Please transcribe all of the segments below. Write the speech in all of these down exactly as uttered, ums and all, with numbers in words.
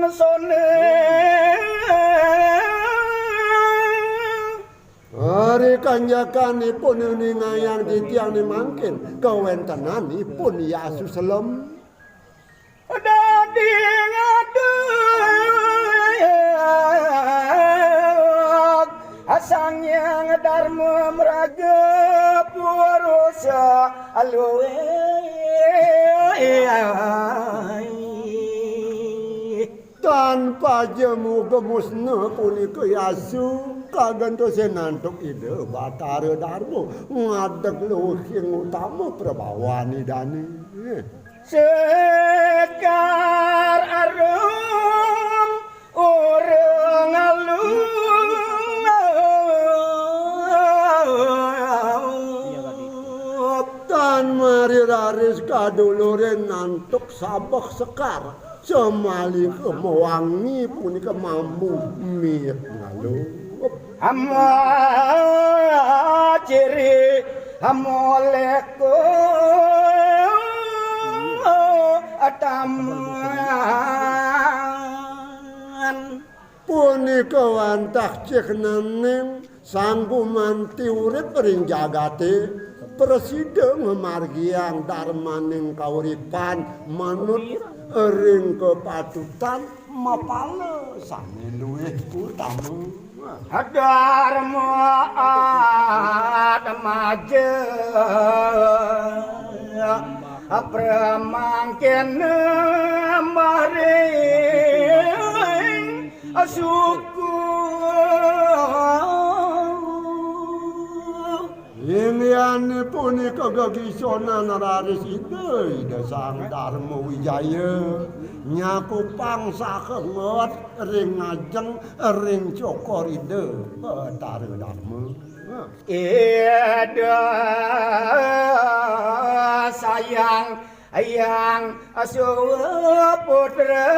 Sone. Ari kanjakanipun ningayang titiang ni mangkin kawentenanipun Yasu Selem. Dadi ngadeg Sang Hyang Darma mraga purusa luwih. Tan paja muga musna punika Yasu kagentosin antuk Ida Batara Darma ngadeg luhing utama prabawan Idane. Sekar arum urung alum. Tan mari raris kadulurin antuk sabeh sekar. Samalika mawangi punika mambu miet ngalup. Ama ciri amoleko ataman. Punika wantah cihnaning sang gumanti urip ring jagate, prasida ngamargiang darmaning kauripan manut ring kapatutan mapala sane luwih utama. Dharma atmaja pramangkin maring suku. Inggih punika gegisonan raris Ida, Ida Sang Darma Wijaya nyakupang saha ngot ring ngajeng ring cokor Ida Batara Darma. Ida sayang Hyang Suputra.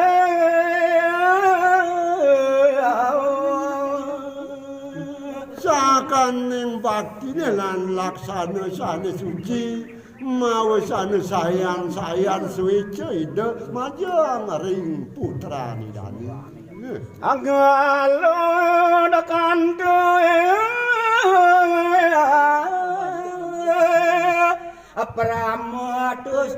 Sakaning baktine lan laksana sane suci, mawa sane sayan-sayan sueca Ida majeng ring putran Idane. Anggalun kantu pramatus